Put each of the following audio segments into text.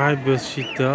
Ай, бесшита.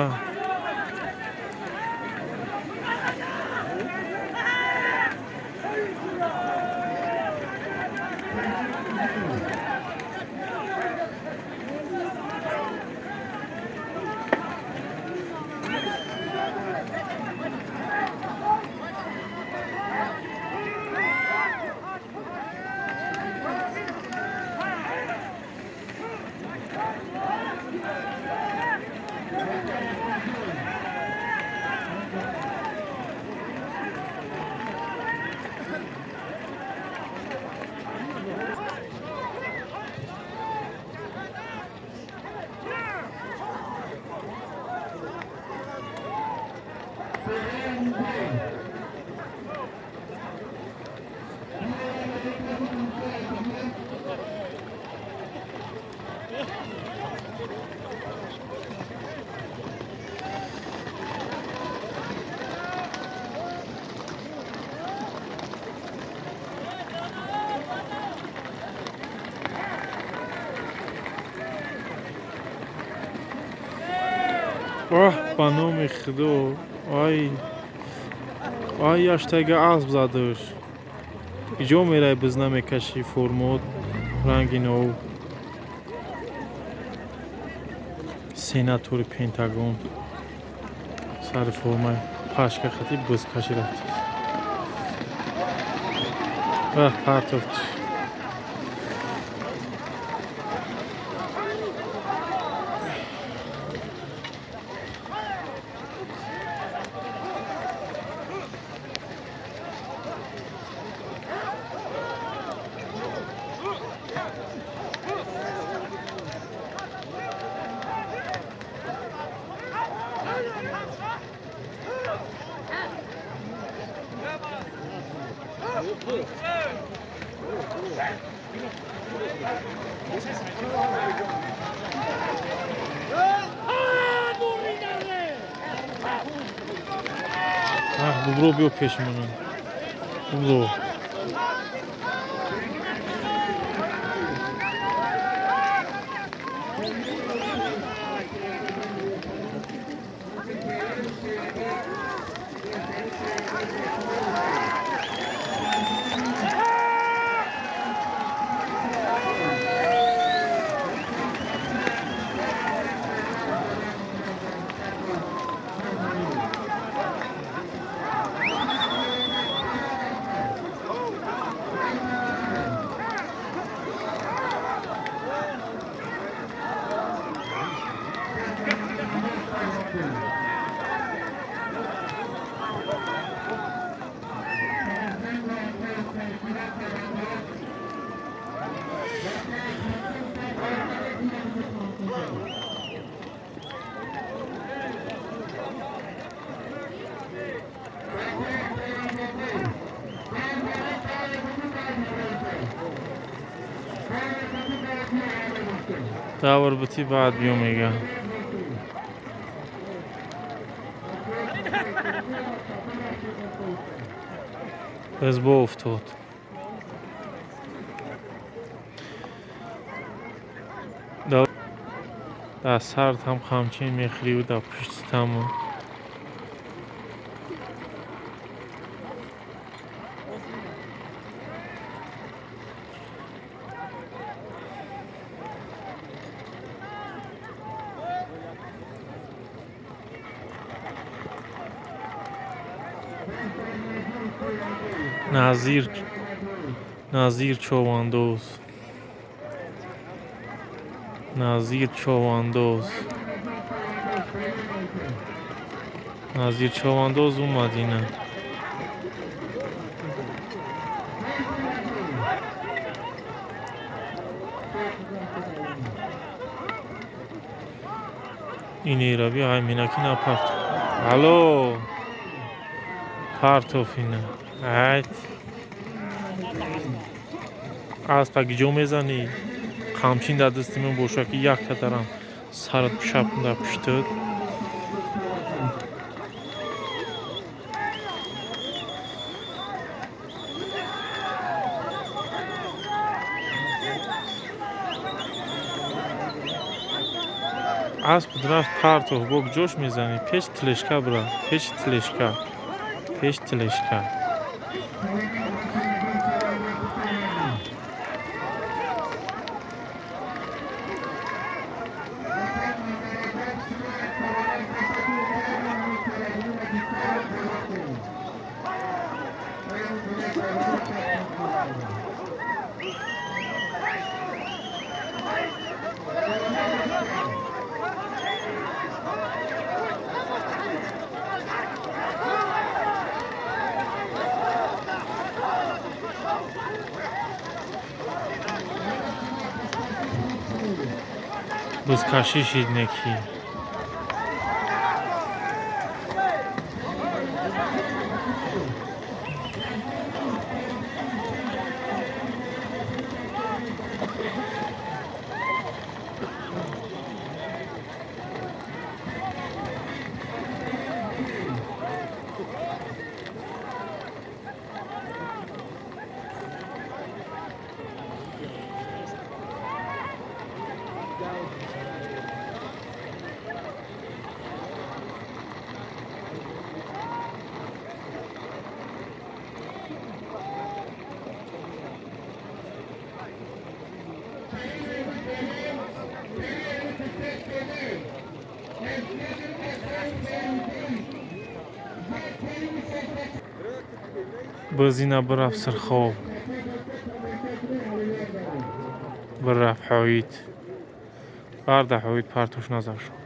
Оҳ, ба номи Худо, ай, ай, яштага асб задаш. Иҷо мерай, бизна мекашӣ, формот ранги нов. Сенатори Пентагон сари формаи пашка хати бизкашӣ рафтааст. Вах, партофтиш. Бубро, биё пеши манам. Бубро. Давр бити, баъд биё, мега. Бизбо уфтод. Дар сард ҳам қамчин мехӯриву дар пуштитаму. Назир, Назир Човандоз, Назир Човандоз, Назир Човандоз омад ина. Ини раби айминаки напарт. Алло, партоф ина. Айт. Аспа гиҷо мезанӣ? Қамчин дар дасти ман боша, ки якта дарам сарат пишапун дар пуштат. Асп рафт партоф, бо ҷош мезанӣ? Пеш телешка бира, пеши телешка, пеши телешка. Бузкашӣ шид некӣ. Бозина бирафт сирхоб, бирафт ҳоид, барда ҳоид партош назар шуд.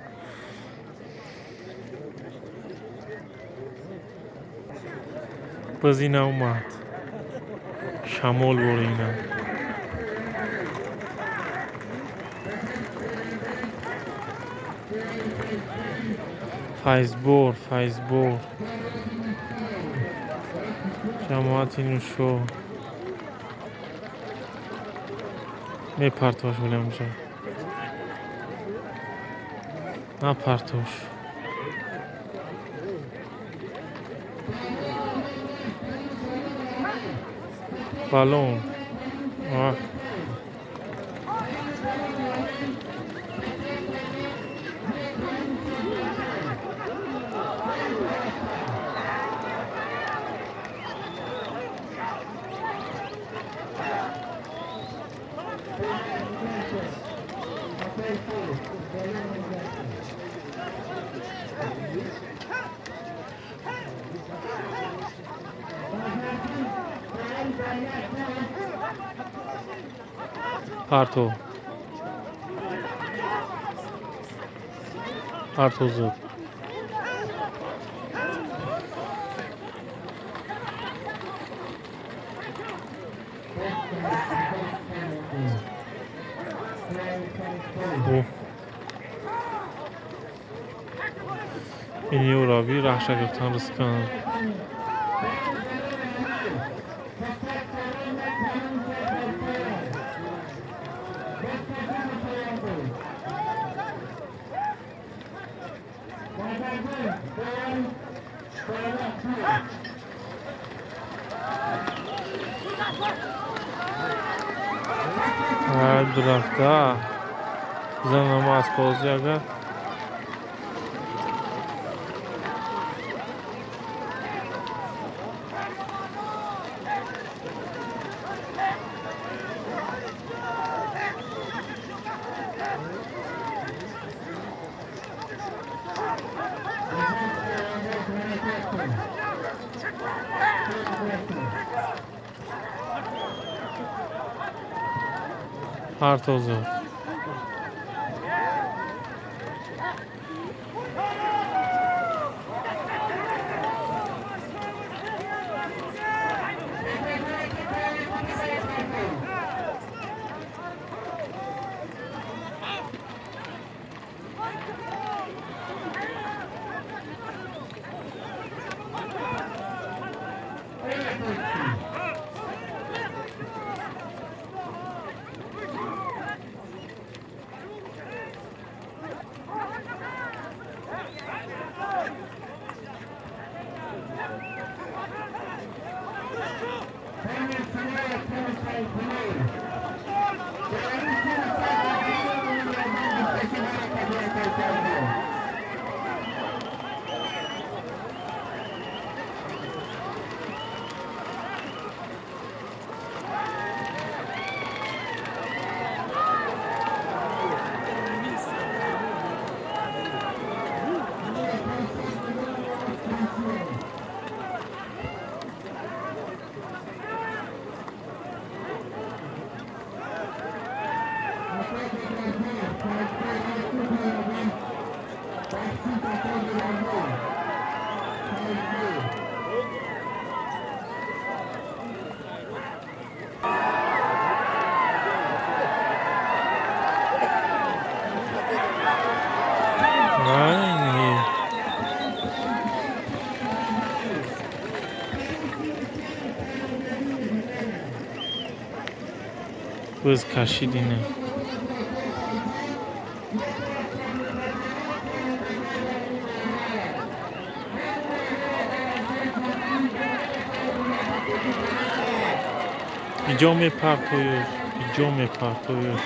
Бозина омад, шамол борина. Файзбор, файзбор. Ҷамоати нушо мепартош, вале онҷа напартош. Балон. Оҳ. Парто. Парто зуд. Ини ураби раҳша гирифтан рискан. Бирафта. Бизанам аспбозӣ агар. Партозуд. Буз кашидина. Иҷо мепартоюш, иҷо мепартоюш.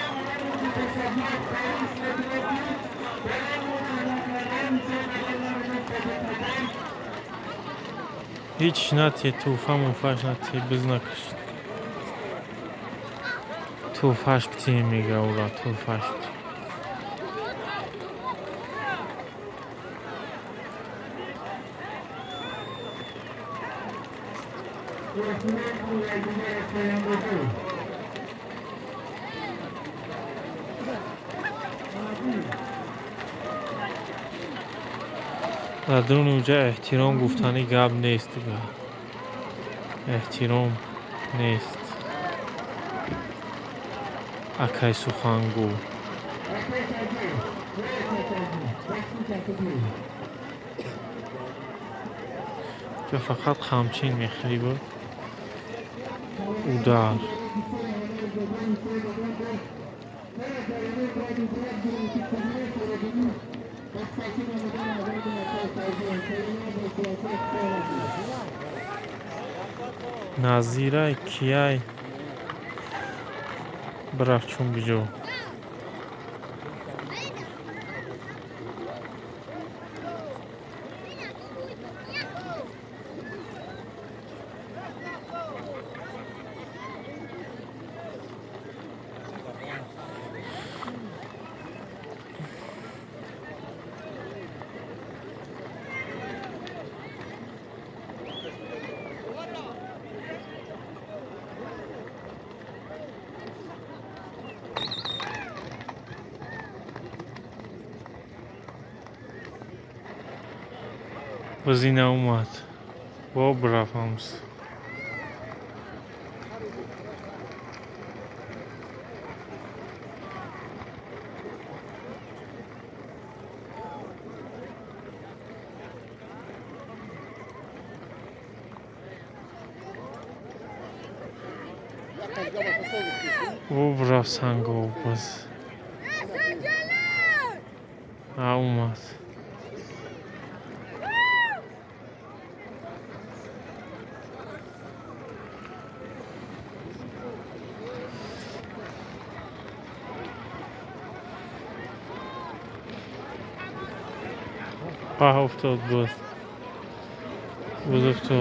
Ҳеҷ нате, тӯҳфа муфаш нате, биз накашид. Тӯҳфаш битем, мега ура, тӯҳфаш битем. Дар дуруни уҷа эҳтиром гуфтанӣ гап нест дига. Эҳтиром нест. Акай сухангӯ. Ҷа фақат қамчин мехӯрӣ бо удар. Назирай кияй бирафт чун биҷо. Бозина омад. Бо бирафт ҳамс. Бо бирафт сангоб боз. Омад. Пах уфтод боз. Боз уфтод.